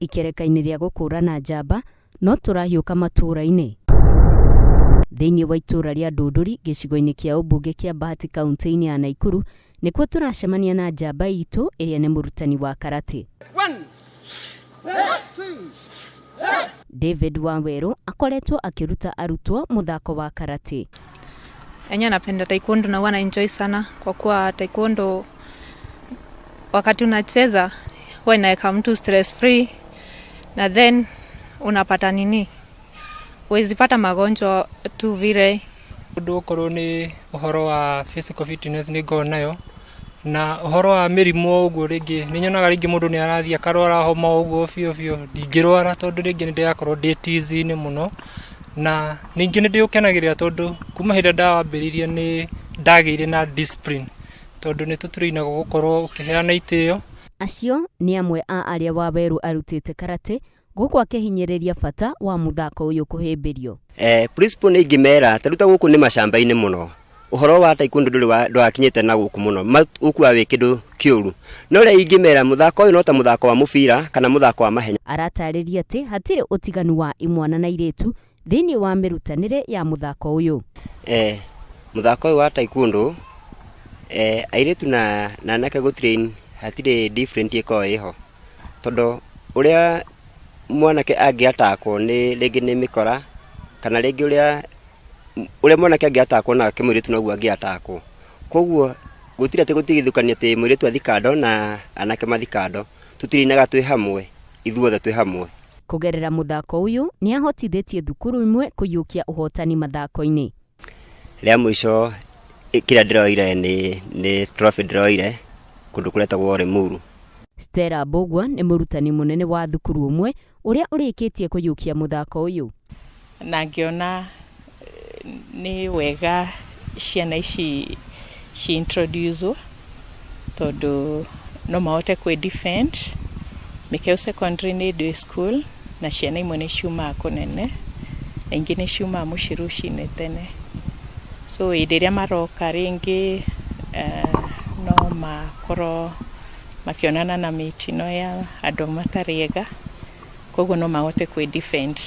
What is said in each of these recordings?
Ikereka-inĩ rĩa gũkũrana njamba no tũrahiũka matũũra-inĩ. Thĩinĩ wa itũũra rĩa Ndũndũri gĩcigo-inĩ kĩa ũmbunge kĩa Bahati kaunti-inĩ ya Naikuru nĩkuo tũracemania na njamba itũ ĩrĩa nĩ mũrutani wa karate. David Wawerũ akoretwo akĩruta arutwo mũthako wa karate. Enyewe napenda taekwondo na huwa na enjoy sana kwa kuwa taekwondo wakati unacheza huwa inaweka mtu stress free na then unapata nini, huwezi pata magonjwa tu vile. Ũndũ okorwo nĩ ũhoro wa physical fitness nĩ ngoragwo nayo, na ũhoro wa mĩrimũ ũguo rĩngĩ nĩ nyonaga rĩngĩ mũndũ nĩ arathiĩ akarwara homa ũguo biũ biũ, ndingĩrwara tondũ rĩngĩ nĩ ndĩrakorwo ndĩ tizi-inĩ mũno, na ningĩ nĩ ndĩũkenagĩrĩra tondũ kuma hĩndĩ ĩrĩa ndawambĩrĩirie nĩ ndagĩire na discipline, tondũ nĩ tũtũrainagwo gũkorwo ũkĩheana itĩo. Acio nĩ amwe a arĩa Wawerũ arutĩte karate gũkũ akĩhinyĩrĩria bata wa mũthako ũyũ kũhĩmbĩrio. Principal nĩ ingĩmera ta rĩu ta gũkũ nĩ macamba-inĩ mũno ũhoro wa taekwondo ndũrĩ ndwakinyĩte na gũkũ mũno ũkuaga wĩ kĩndũ kĩũru no ũrĩa ingĩmera mũthako ũyũ no ta mũthako wa mũbira kana mũthako wa mahenya. Aratarĩria atĩ hatirĩ ũtiganu wa imwana na airĩtu thĩinĩ wa mĩrutanĩre ya mũthako ũyũ. Mũthako ũyũ wa taekwondo airĩtu na anake gũ train hatirĩ different ĩkoragwo ĩho tondũ ũrĩa mwanake angĩ atakwo nĩ rĩngĩ nĩ mĩkora kana rĩngĩ ũrĩa ũrĩa mwanake angĩ atakwo nake mũirĩtu noguo angĩ atakwo. Koguo gũtirĩ atĩ gũtigithũkania atĩ mũirĩtu athi kando na anake mathi kando, tũtirinaga twĩ hamwe ithuothe twĩ hamwe. Kũgerera mũthako ũyũ nĩ ahotithĩtie thukuru imwe kũiyũkia ũhotani mathako-inĩ. Rĩa mũico kĩrĩa ndĩroire nĩ trophy ndĩroire kũndũ kũretagwo Limuru. Stella Mbũgua nĩ mũrutani mũnene wa thukuru ũmwe ũrĩa ũrĩkĩtie kũiyũkia mũthako ũyũ. Na ngĩona nĩ wega ciana ici ci introduce tondũ no mahote kwĩ defend. Mĩkeu Secondary nĩ day school na ciana imwe nĩ ciumaga kũnene na ingĩ nĩ ciumaga mũciĩ rũcinĩ tene. So hĩndĩ ĩrĩa maroka rĩngĩ no makorwo makĩonana na mĩtino ya andũ matarĩ ega, koguo no mahote kwĩ defend.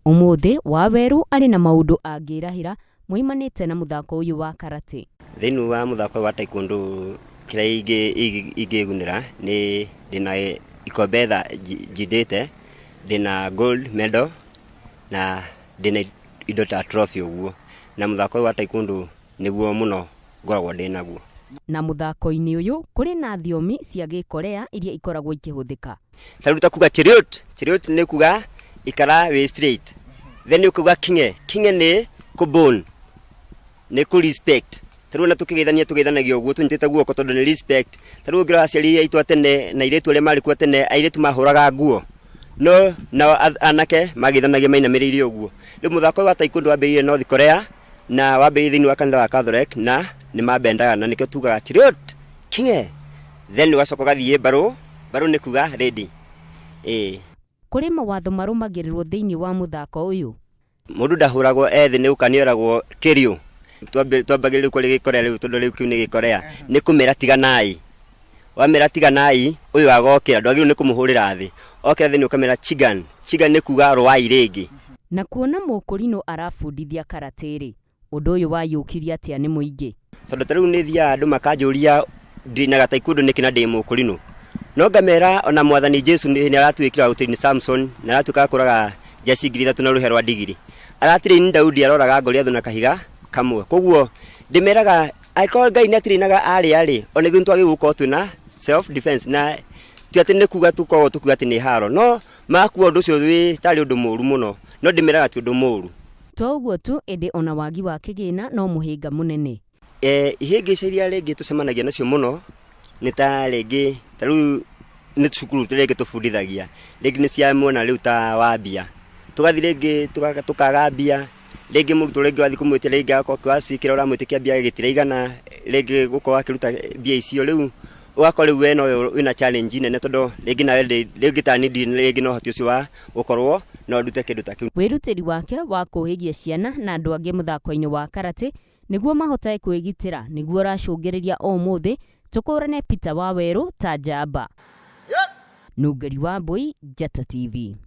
Ũmũthĩ Wawerũ arĩ na maũndũ angĩrahĩra moimanĩte na mũthako ũyũ wa karate. Thĩinĩ wa mũthako ũyũ wa taekwondo kĩrĩa ingĩgunĩra nĩ ndĩna ikombe njindĩte, ndĩna gold medal na ndĩna indo ta trophy ũguo, na mũthako ũyũ wa taekwondo nĩguo mũno ngoragwo ndĩnaguo. Na mũthako-inĩ ũyũ kũrĩ na thiomi cia gĩkorea iria ikoragwo ikĩhũthĩka. Ta rĩu ta kuga chariot, chariot nĩ kuga ikara wĩ straight, then ũkauga kinge, kinge nĩ kũ bone, nĩ kũ respect. Ta rĩu ona tũkĩgeithania tũgeithanagia ũguo tũnyitĩte guoko tondũ nĩ respect. Ta rĩu ũngĩrora aciari aitũ a tene na airĩtu arĩa marĩ kuo tene, airĩtu mahũraga nguo no nao anake mageithanagia mainamĩrĩire ũguo. Rĩu mũthako ũyũ wa taekwondo wambĩrĩirie North Korea na wambĩrĩirie thĩinĩ wa kanitha wa Catholic na nĩ mambendaga na nĩkĩo tugaga chariot kinge, then ũgacoka ũgathiĩ mbarũ, mbarũ nĩ kuga ready. Ĩĩ. Kũrĩ mawatho marũmagĩrĩrwo thĩinĩ wa mũthako ũyũ. Mũndũ ndahũragwo e thĩ nĩ gũka nĩ oragwo kĩriũ. Twambagĩrĩria rĩu kũrĩ gĩkorea rĩu tondũ rĩu kĩu nĩ gĩkorea nĩ kũmera tiganai. Wamera tiganai ũyũ agokĩra ndwagĩrĩirwo nĩ kũmũhũrĩra thĩ. Okĩra thĩ nĩ ũkamera chigan. Chigan nĩ kuga rũai rĩngĩ. Na kuona Mũkũrinũ arabundithia karate-rĩ, ũndũ ũyũ waiyũkirio atĩa nĩ mũingĩ? Tondũ ta rĩu nĩ thiaga andũ makanjũria ndinaga taekwondo nĩkĩ na ndĩ Mũkũrinũ. No ngamera ona mwathani Jesu nĩ aratuĩkire wa gũtrain Samson na aratuĩka wa kũraga njeci 3000 na rũhĩa rwa ndigiri. Aratrain Daudi aroraga Goliathũ na kahiga kamwe. Koguo ndĩmeraga angĩkorwo Ngai nĩ atrainaga arĩa rĩ, ona ithuĩ nĩ twagĩrĩirwo gũkorwo twĩna self defense na ti atĩ nĩ kuga tũkoragwo tũkiuga atĩ nĩ haro no makua ũndũ ũcio wĩ tarĩ ũndũ mũru mũno no ndĩmeraga ti ũndũ mũru. To ũguo tu ĩndĩ ona wagi wa kĩgĩna no mũhĩnga mũnene. Ihĩngĩca iria rĩngĩ tũcemanagia nacio mũno nĩ ta rĩngĩ ta rĩu nĩ cukuru rĩngĩ tũbundithagia rĩngĩ nĩ cia mwena rĩu ta wa mbia, tũgathiĩ rĩngĩ tũkaga mbia, rĩngĩ mũrutwo rĩngĩ wathiĩ kũmwĩtia rĩngĩ agakorwo class kĩrĩa ũramwĩtĩkia mbia gĩtiraigana rĩngĩ gũkorwo akĩruta mbia icio rĩu ũgakorwo rĩu we nowe wĩna challenge nene tondũ rĩngĩ nawe rĩngĩ ta niĩ ndirĩ rĩngĩ na ũhoti ũcio wa gũkorwo no ndute kĩndũ ta kĩu. Wĩrutĩri wake wa kũhĩgia ciana na andũ angĩ mũthako-inĩ wa karate nĩguo mahotage kwĩgitĩra nĩguo ũracũngĩrĩria ũmũthĩ tũkũrane Peter Wawerũ ta njamba. Nungeri wa Mbui, Njata TV.